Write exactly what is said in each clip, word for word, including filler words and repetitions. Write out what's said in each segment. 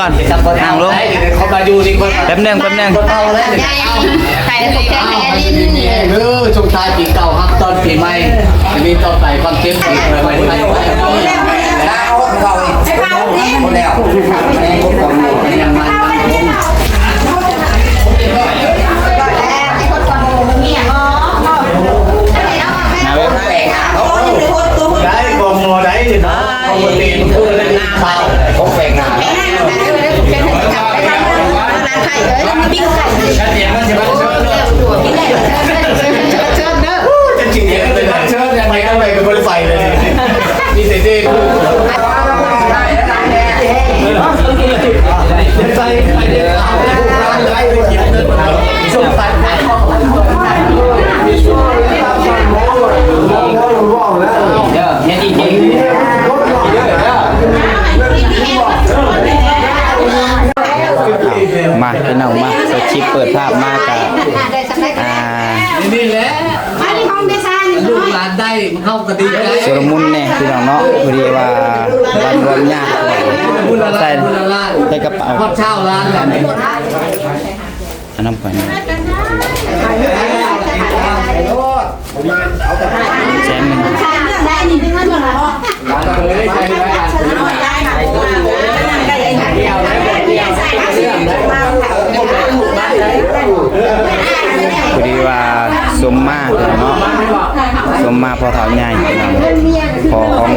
นั่งลง เขามาอยู่นี่คน แป๊บหนึ่ง แป๊บหนึ่ง คนเท่าแล้วเนี่ย ใครจะแก้แพ้ลิ้น เออ ช่วงท้ายปีเก่าครับ ต้อนปีใหม่ จะมีต่อไปความเข้มข้นอะไรไป ได้กองมอได้เนาะ ปกติมันคือเรื่องข่าวของแปลกหน้า ชัดเจนมันจะมาเชิญเลย จะจริงเนี่ยเป็นเชิญยังไงก็ไปก็บ่ได้ไปเลย มีแต่เด็ก มาพี่น้องมา สคริปต์เปิดภาพมากะ อ่า นี่แหละ ลูกหลานได้มันเข้ากะดีใจ ชุลมุนเนี่ยพี่น้องเนาะ พอดีว่าวันรวมญาติ ใส่ ใส่กระเป๋า ฮอดเช้าล้านแล้ว อันนั้นก่อน แสนหนึ่ง พอดีว่าสมมาเนาะ สมมาพ่อเฒ่าใหญ่ พ่อของ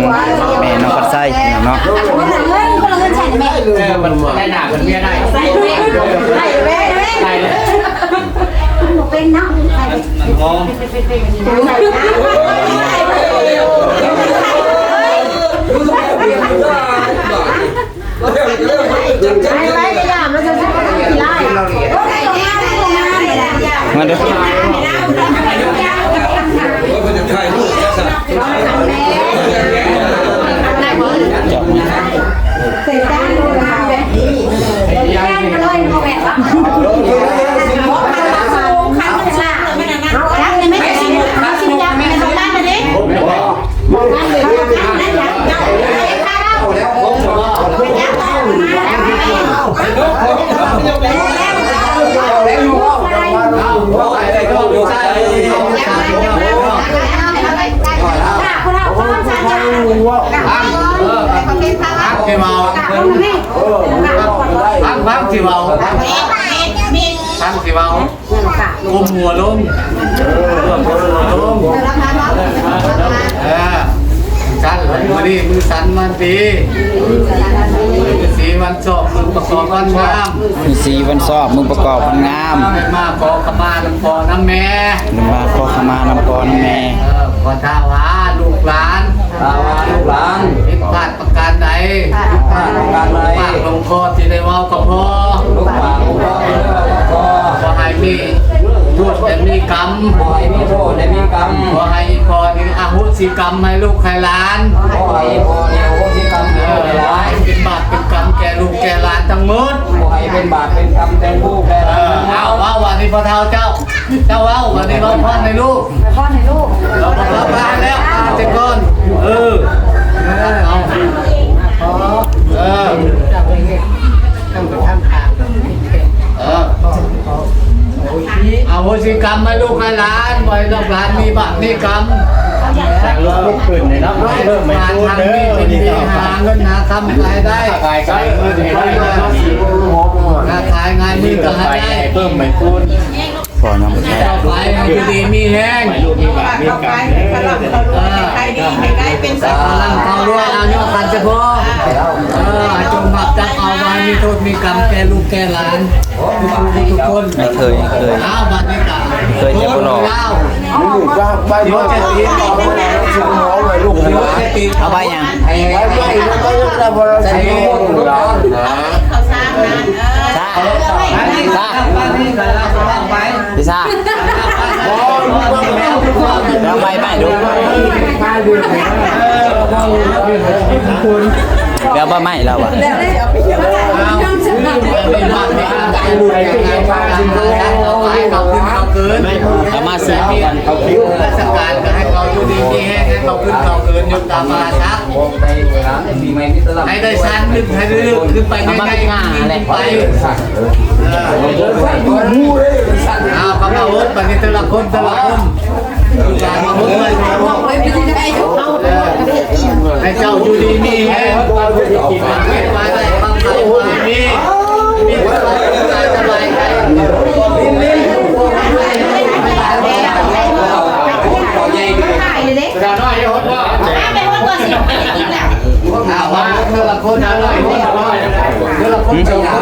แม่น้องปัดไส้เนาะ เออ มันได้หนามันเมียได้ ได้เลย เป็นเนาะ มันงง มาดู พังสิเว้า พังสิเว้า ก้มหัวลง ก้มหัวลง เออ สัน มื้อนี้มื้อสันวันดี มื้อสีวันชอบมื้อประกอบวันงาม มื้อสีวันชอบมื้อประกอบวันงาม มาขอขมาน้ำพ่อน้ำแม่ มาขอขมาน้ำพ่อน้ำแม่ เออ ขอท้าวหาลูกหลาน ท้าวหาลูกหลาน ผิดพลาด ประการใด ผิดพลาดประการใด ปากหลวงพ่อที่ได้เว้ากับพ่อ ลูกปากหลวงพ่อที่ได้เว้ากับพ่อ ขอให้มีโทษและมีกรรม ขอให้มีโทษและมีกรรม ขอให้อีพ่อนี่อโหสิกรรมให้ลูกให้หลาน ขอให้อีพ่อนี่อโหสิกรรมให้ลูกให้หลาน เป็นบาปเป็นกรรมแก่ลูกแก่หลานทั้งหมด ขอให้เป็นบาปเป็นกรรมแก่ลูกแก่หลาน เออ เอา เอา วันนี้พ่อเฒ่าเจ้า เจ้าเว้า วันนี้เว้าพรให้ลูก พรให้ลูก เราบอกว่าบ้านแล้ว อาจจะก่อน เออ เอา เออ เออ อโหสิกรรมให้ลูกให้หลาน บ่ให้ลูกหลานมีบาปมีกรรม ลูกขึ้นเลยเนาะ เริ่มไม่พูดเด้อ หาเงินหาคำรายได้ ขายขายเงินให้ได้ ค้าขายงานนี้ก็ให้ได้ เพิ่มไม่พูด พอน้ำ ต่อไปให้อยู่ดีมีแฮง ลูกมีบาปมีกรรม เออ ขายดีให้ได้เป็น ร่ำเข้ารวย อายุคันเฉพาะ เออ จงมักจับเอาไว้ มีโทษมีกรรมแก่ลูกแก่หลาน ทุกผู้ทุกคน ไม่เคย ไม่เคย อ้าว บัดนี้กะ เคยแต่บ่หลอก เดี๋ยวจะตี เอาไปยัง ไปไปแล้วก็จะบ่ได้ ใส่หมวก ซะ ซะ พี่ซา เราไปไปดู เดี๋ยวบ่ไม่เราอะ เอามาสิ ราชการก็ให้เขาอยู่ดีมีแฮง ให้เขาขึ้นเขาเกิด ตามภาษา ให้ได้ชั้นหนึ่งให้ลึกๆขึ้นไป เอามา ง่ายๆ ขึ้นหน้าแหละ ขึ้นไป เออ เอาเข้ามาโฮสต์ไปนี่แต่ละคนแต่ละคน ให้เจ้าอยู่ดีมีแฮง มี มีสบายใจ เอามาเทื่อละคน เอาเลย เทื่อละคน เทื่อละคน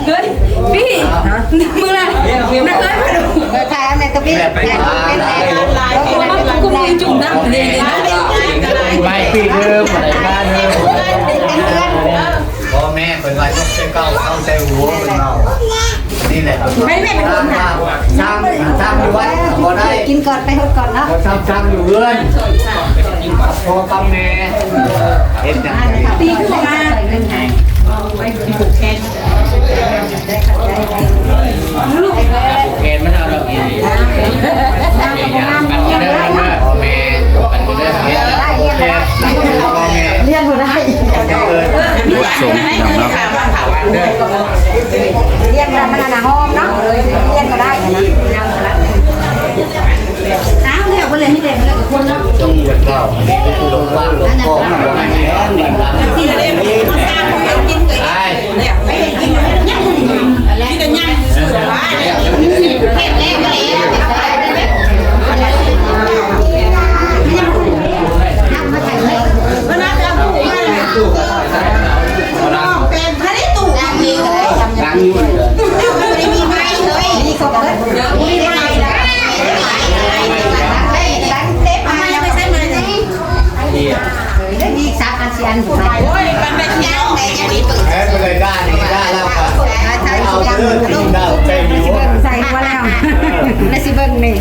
เฮ้ย พี่ มึงล่ะ นักเอ้ยมาดู เออ ถ่ายเอาแม่ตัวพี่ ถ่ายเอาแม่ กูมึงจุ่มน้ำเลย ไม่ปีเดิมอะไรบ้านเดิม พ่อแม่เป็นไรก็ใช้เก้าเข้าใช้หัวเป็นเรา นี่แหละ ไม่ ไม่เป็นคนค่ะ สร้าง สร้างอยู่วัดบ่ได้ กินก่อน ไปหดก่อนเนาะ เขาทำ สร้างอยู่เรือน พ่อกับแม่ เห็นอย่าง ปีขึ้นมา ผูกแขนมันเอาดอกอีหลี พ่อแม่ เลี้ยงบ่ได้ สมอย่างนั้น เลี้ยงแล้วมันน่ะหอมเนาะ เลี้ยงบ่ได้นะ อ้าว เรียกว่าเลยให้เด็กเลิกกับคนเนาะ จงหยุดเล่า ลงบ้านลงกอง มีสักอาเซียนผมนะ แอดไปเลยได้นี่ได้แล้วครับ เอาเรื่องจริงได้ใจอยู่ ใส่หัวแล้ว แล้วสิเบิ่งนี่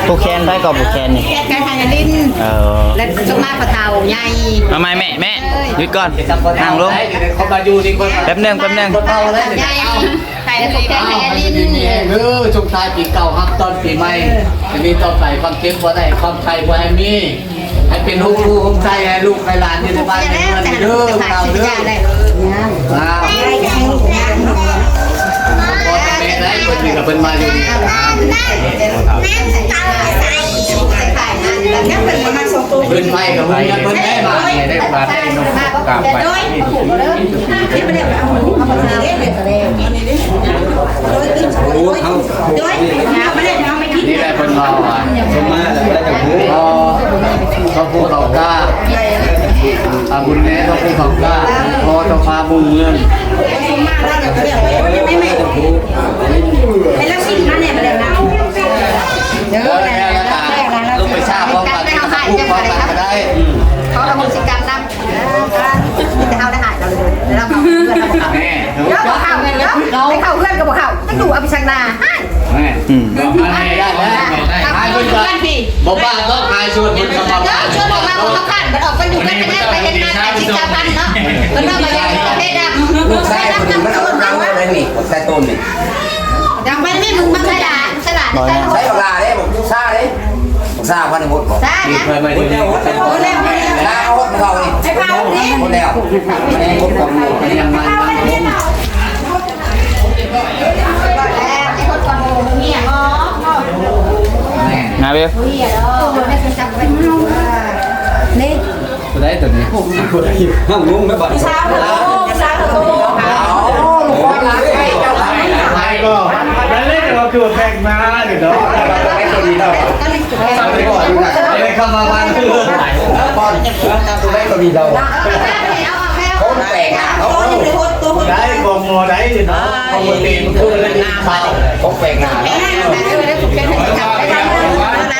ผูกแขนไปก็ผูกแขนนี่ แขนไทยลิน เออ และสมมาปะเทาใหญ่ มาใหม่แม่ แม่ หยุดก่อน นั่งลง เขามาอยู่ดีกว่า แป๊บหนึ่ง แป๊บหนึ่ง ใหญ่ ใครผูกแขนไทยลิน เออ ช่วงท้ายปีเก่าครับ ต้อนปีใหม่ จะมีต่อไปความเจ็บบ่ได้ ความไข้บ่ให้มี ให้เป็นฮู้ฮู้ฮู้ใจให้ลูกให้หลานอยู่ในบ้านในเมืองเด้อ พวกเราเด้อ อ้าว พ่อกับแม่ได้ เพิ่นมีกับเพิ่นมาอยู่นี่ เพิ่นไปกับเพิ่นเงินเพิ่นได้มา ได้ปลาได้นกกราบไป นี่แหละเพิ่นว่าว่า สมมาแล้วก็จะพูด พอพระผู้เขากล้า อาบุญแม่พระผู้เขากล้า พอเจ้าฟ้าบุญเมือง ให้เราสิมาเนี่ยมาแล้วนะ เดี๋ยว พอแล้วนะ ลูกไปทราบพร้อมกัน พูดพร้อมกันก็ได้ เขาอโหสิกรรมนำ มีแต่เฮาได้หายเราเลย แล้วเราก็เพื่อนเราก็เข้า แม่ แล้วก็เข้า แล้วไปเข้าเพื่อนก็บ่เข้า จะดูเอาไปชักหน้า แม่ อืม หายไปก่อน บ่บ้าต้องหายชวนคนสมัคร เออ ชวนมาว่าเขาขันมันออกไปอยู่กัน ไปเฮ็ดงาน อาชีพชาวบ้านเนาะ มันเนาะ มันยังประเภทดำ ลูกชายคนนี้มันเอาข้างมาเลยนี่ ใส่ต้นนี่ ยังไม่ได้มึงมาใส่ด่า ฉลาด ใส่บักหล้าเด้ บักซ่าเด้ บักซ่าพันธุ์หดบ่ ซ่าเนี่ย หดแล้ว หดแล้ว หดแล้ว หดแล้ว หดแล้ว หดแล้ว ไอ้พาวนี่ หดแล้ว หดแล้ว หดแล้ว นะเบล นี่ ตัวใดตัวนี้ ห้องนุ่งไม่บัด ผู้สาวผู้สาว เอาลูกหลานให้เจ้า ไปก็ แล้วเล่นกับตัวแพงมาเดี๋ยวเนาะ ตัวใดตัวนี้เนาะ ไปเข้ามาบ้านคือ ป้อน ตัวใดตัวนี้เรา คนแปลกหน้าเขา ได้บอกหมอได้เนาะ ปกติมันคือเล่นข่าว คนแปลกหน้าเนาะ เวลา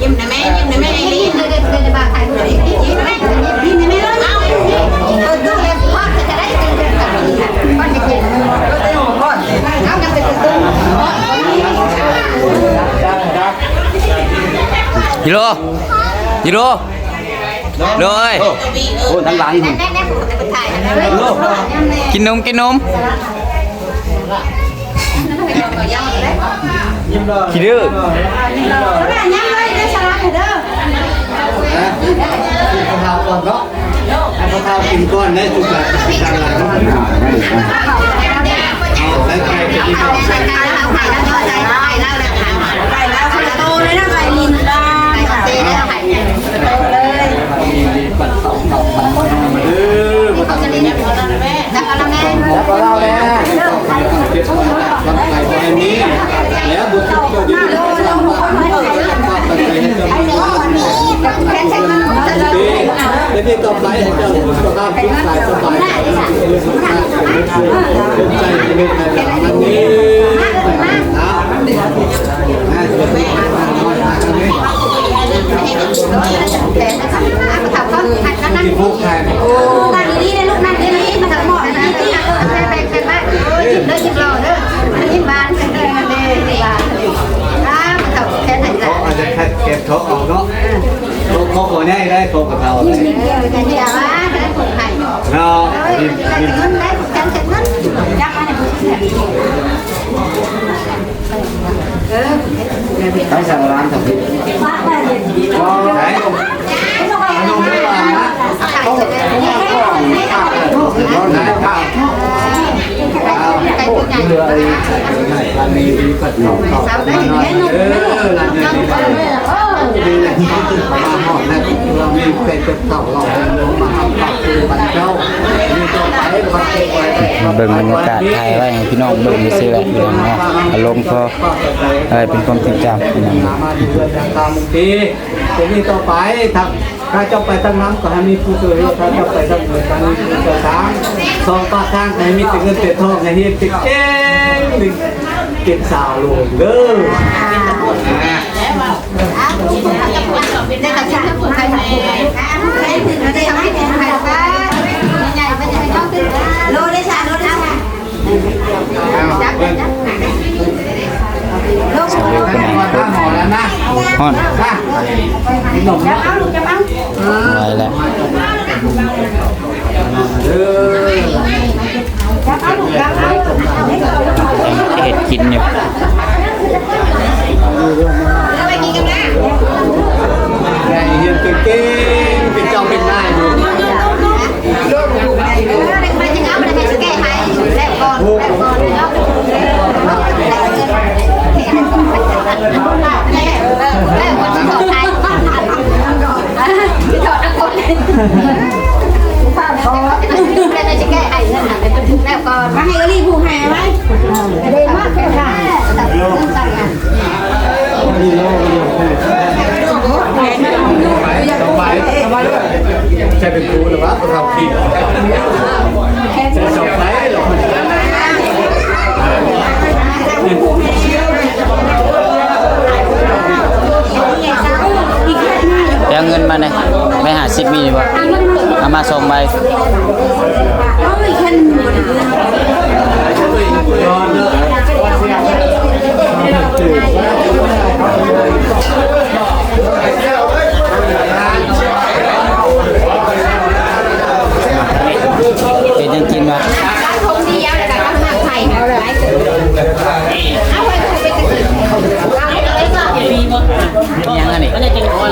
ยิ้มนะแม่ ยิ้มนะแม่ ไอรีน ยิ้มนะแม่ ยิ้มนะแม่ เอ้า เปิดตู้เลย พ่อจะได้เป็นเดือนกับพี่นะ พ่อจะเก็บ เอากันเป็นตู้ ยูโร ยูโร โดย โอ้ ทั้งหลัง แม่แม่ผมจะไปถ่ายนะ กินนม กินนม ขี้ดื้อ ยังเลยได้สลัดเด้อ นะ กินข้าวก่อนเนาะ ให้ข้าวกินก่อนได้จุกจักกินข้าวหลัง เอาใส่ไข่ไปกินก่อน ใส่ไข่แล้ว ใส่ไข่แล้ว ใส่ไข่แล้ว ใส่โตเลยนะ ใส่ลินบ้าง ใส่โตเลย นี่ต่อไปให้เจ้าสุขภาพจิตกายสบายใจเรื่องการสบายใจในเรื่องการงานนี้นะ ที่พวกแทน นั่งดีๆนะลูก นั่งดีๆ มาทางหมอนะ เด้อ ยิ้มหล่อเด้อ ยิ้มบาน เด้อ เด้อ เด้อ อ่า เขาแค่ไหนล่ะ เขาอาจจะแค่เก็บเขาเอาเนาะ เขา เขาขอแน่ได้ เขากับเขา เออ อย่าว่า เนาะ เออ ยิ้ม แต่ ยิ้ม เงินได้ แต่ แต่ เงิน จับมาเนี่ย เออ ทั้งสามร้านสามสิบ ไหน มาเบิ่งบรรยากาศถ่ายไว้ให้พี่น้องเบิ่งซื่อๆแหละพี่น้องเนาะ อารมณ์พอ อะไรเป็นความจริงจังพี่น้องเนาะ มาดีด้วยนะครับ ทีนี้ต่อไป ถ้า ถ้าเจ้าไปทางนั้นก็ให้มีผู้ช่วยเหลือ ถ้าเจ้าไปทางเหนือก็ให้มีผู้ประสาน สองปากทางก็ให้มีแต่เงินแต่ทอง ให้เฮ็ดเป็นเก่งหนึ่ง เป็นสาวโลงเด้อ โลได้สาม โลได้สาม สาวโลคนไหน ฮอน ไหวแล้ว เฮ็ดกินอยู่ เฮียนเก่งๆ เป็นเจ้าเป็นนายอยู่ แล้วก่อน มาให้เอลี่ผู้ให้ไว้ เดมากเลยค่ะ ใช่เป็นครูหรือว่าประทับผิดใช่สองไฟหรอ ไปเอาเงินมาหน่อย ใบห้าสิบมีอยู่บ่ เอามาสองใบ เป็นยังกินวะ ยังอันนี้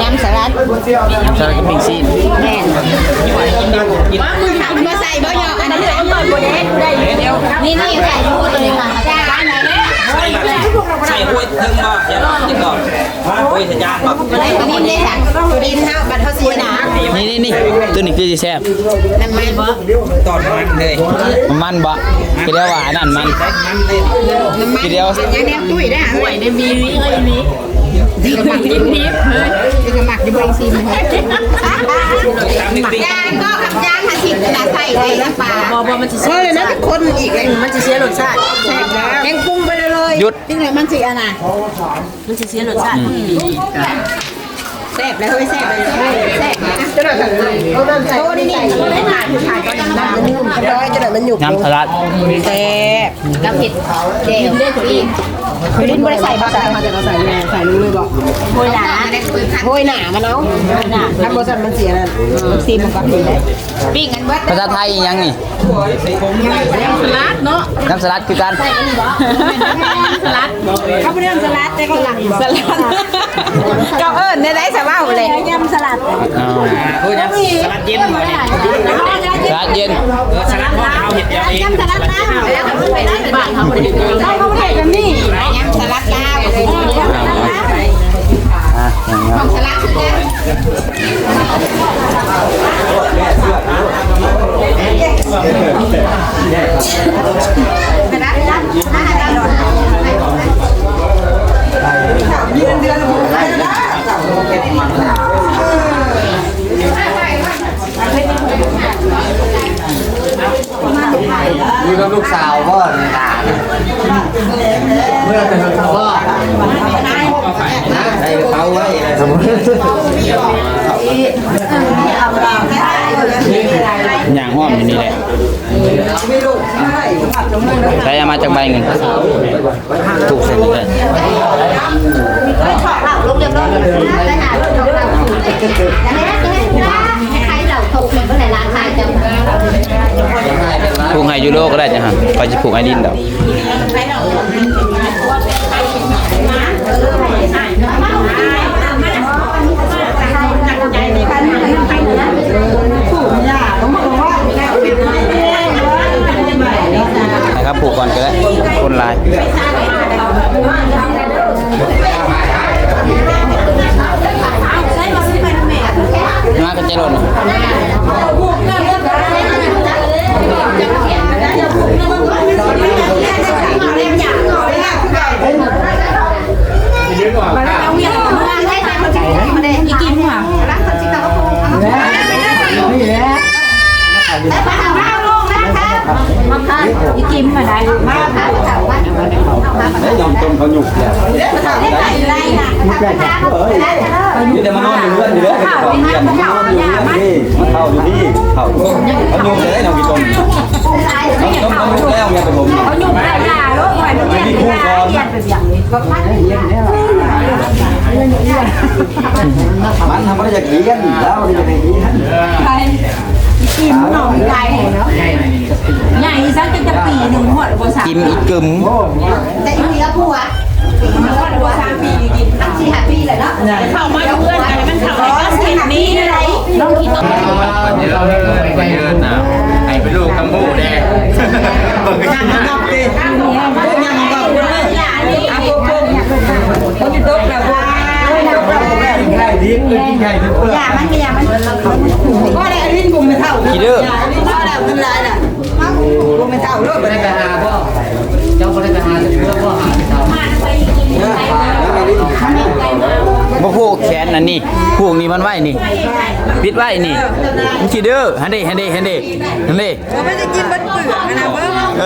ยำสลัด ยำสลัดกับปิ้งซีน แม่น มาใส่บ่ยออันนั้น นี่ นี่ ใส่ ใส่ห้วยเทิงบ่ อย่าร้อนจังก่อน ห้วยทะยานบ่ อันนี้ได้สั่งกินเฮาบัดเฮาสิหนา นี่ นี่ นี่ ตัวนี้คือสิแซ่บ น้ำมันบ่ ตอนมันเลย มันบ่ คือเรียกว่าอันนั้นมัน มันเลย น้ำมัน คือเรียกว่า ยังแนมตุ้ยได้ ห้วยได้มี เอ้ย มี สมัครกินดิบ เฮ้ย สมัครอยู่บริษัท ยางก็ขับยางหาสิบนะ ใส่ได้น้ำปลา บ่ บ่ มันสิเสีย เออ แล้วคนอีกเลย มันสิเสียรสชาติ แซ่บแล้ว แกงปรุงไปเลย หยุด จริงเลย มันสิอันน่ะ มันสิเสียรสชาติ แซ่บแล้ว เฮ้ย แซ่บเลย แซ่บนะ โอ้ นี่ นี่ น้ำสลัด แซ่บ กับเห็ดแจ่ว อีก รุ่นบ่ได้ใส่บ่ ใส่ เขาจะเอาใส่แม่ ใส่ลงเลยบ่ โอ้ยหนา โอ้ยหนามันเอา หนา ถ้าบ่สั่นมันเสียนั่น มันซีมันก็ผิดเลย ปิ้งกันเบิด ภาษาไทยอีหยังนี่ สลัดเนาะ น้ำสลัดคือกัน สลัด เขาบ่ได้เอิ้นสลัด แต่เขาหลัง สลัด เจ้าเอิ้นได้ ได้สะเว้าเลย ยำสลัด อ๋อ โอ้ย ยำสลัดเย็นบ่เนี่ย สลัดเย็น เออ สลัดร้อนเอาเห็ดเดียวเอง ยำสลัดลาว บ้านเขาบ่ได้กิน เขาบ่ได้กินนี่ ยำสลัดลาว อ่ะ อย่างเงี้ย ของสลัดคือกัน เ ย่างหอมอยู่นี่แหละ ใช้เอามาจากใบเงิน ถูกเสร็จเลย ผูกให้ยูโรก็ได้จ้ะฮะ ไปจะผูกไอดินดอก นะครับ ผูกก่อนก็ได้ คนหลาย มากันจะหล่น อีกิมค่ะ อีกิมมาได้ มาค่ะ เฮ้ย ยอมต้มเขาหยุกเนี่ย นี่แต่มานอนอยู่เรือนอยู่แล้ว เขาเรียนเขาอย่ามา นี่มาเท่าอยู่นี่ เขาเขาหยุกจะได้นอนกี่ต้ม เขาต้มเขาหยุกแล้วเนี่ยผม เขาหยุกแล้วอย่าลูก ไม่มีคู่ก่อน มันทำอะไรอยากเรียน แล้วนี่จะไปเรียน ไปกินขนมไทยเนาะ ใหญ่สักจะปีหนึ่งหมดบ่สาม กินอีกกึม แต่อีกปีละผัว หมดบ่สามปีกิน สี่ห้าปีเลยเนาะ เข้ามาเพื่อนกัน มันเข้ามาสิบนี้เลย น้องคิดว่า เดี๋ยวเราไปเดินนะ ให้เป็นลูกกำพูแดง เบิกกัน อย่ามัน อย่ามัน ขี้ดื้อ บ่ผูกแขนอันนี้ ผูกนี่มันไว้นี่ ปิดไว้นี่ มันขี้ดื้อ หันเด้ หันเด้ หันเด้ หันเด้ เออ มันจะกินมันเปลือกนะเบิ่ง เอ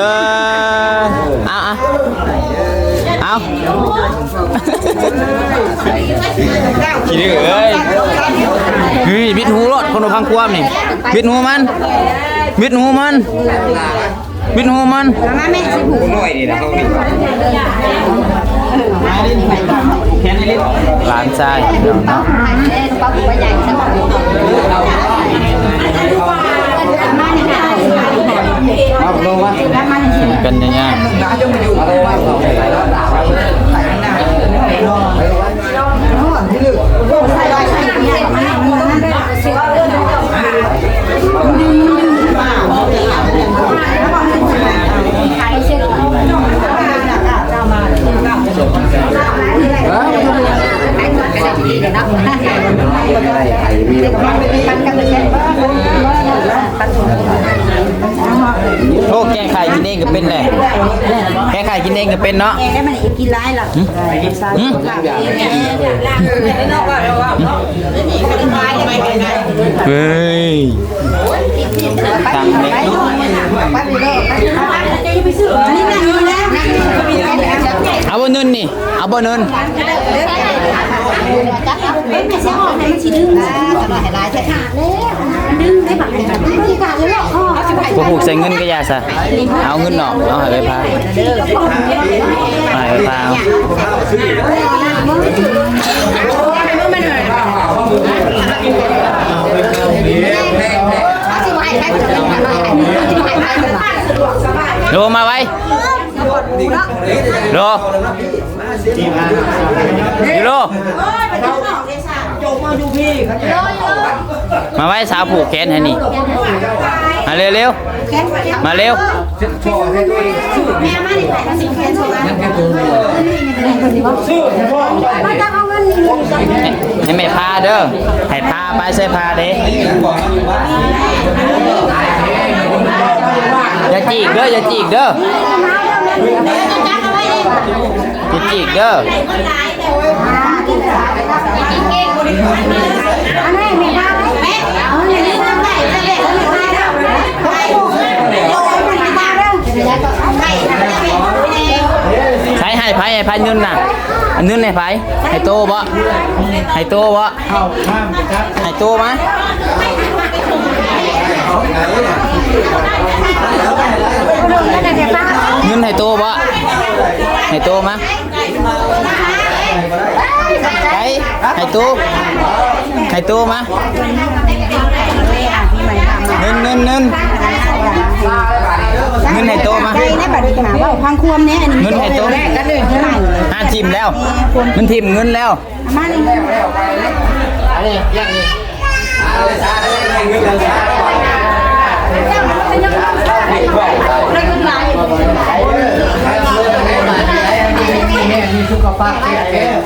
อ เอา เอา เอา ขี้ดื้อเอ้ย เฮ้ย บิดหูโลด คนบ่ฟังความนี่ บิดหูมัน บิดหูมัน บิดหูมัน มาแม่สิผูก หลานชายเนาะ เอาลงมา กันยังไง โอ้ แกงไข่กินเองก็เป็นแหละ แกงไข่กินเองก็เป็นเนาะ แกงได้มันกินร้ายหรอก หึ หึ เฮ้ย ตั้งเล็ก เอาบ่เนินนี่ เอาบ่เนิน บ่ผูกใส่เงินก็อย่าซะ เอาเงินออก เอาให้ไปพา ให้ไปพาเอา โลมาไว้ โล ยูโร มาไว้สาวผูกแขนให้นี่ มาเร็วเร็ว มาเร็ว ให้แม่พาเด้อ ให้พาไปใส่พาเด้ อย่าจีกเด้อ อย่าจีกเด้อ อย่าจีกเด้อ ใช้ให้ไผ ให้ไผเงินน่ะ เงินให้ไผ ให้โตบ่ ให้โตบ่ ให้โตมา เงินให้โตบ่ ให้โตมา ไผ ให้โต ให้โตมา เงิน เงิน เงิน เงินให้โตมา ได้นะบัดนี้ค่ะ เว้าพังความแน่อันนี้ เงินให้โต แรกกันเลย อ่า ถิ่มแล้ว มันถิ่มเงินแล้ว มาเลย มีสุขภาพแข็งแรง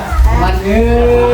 วันนี้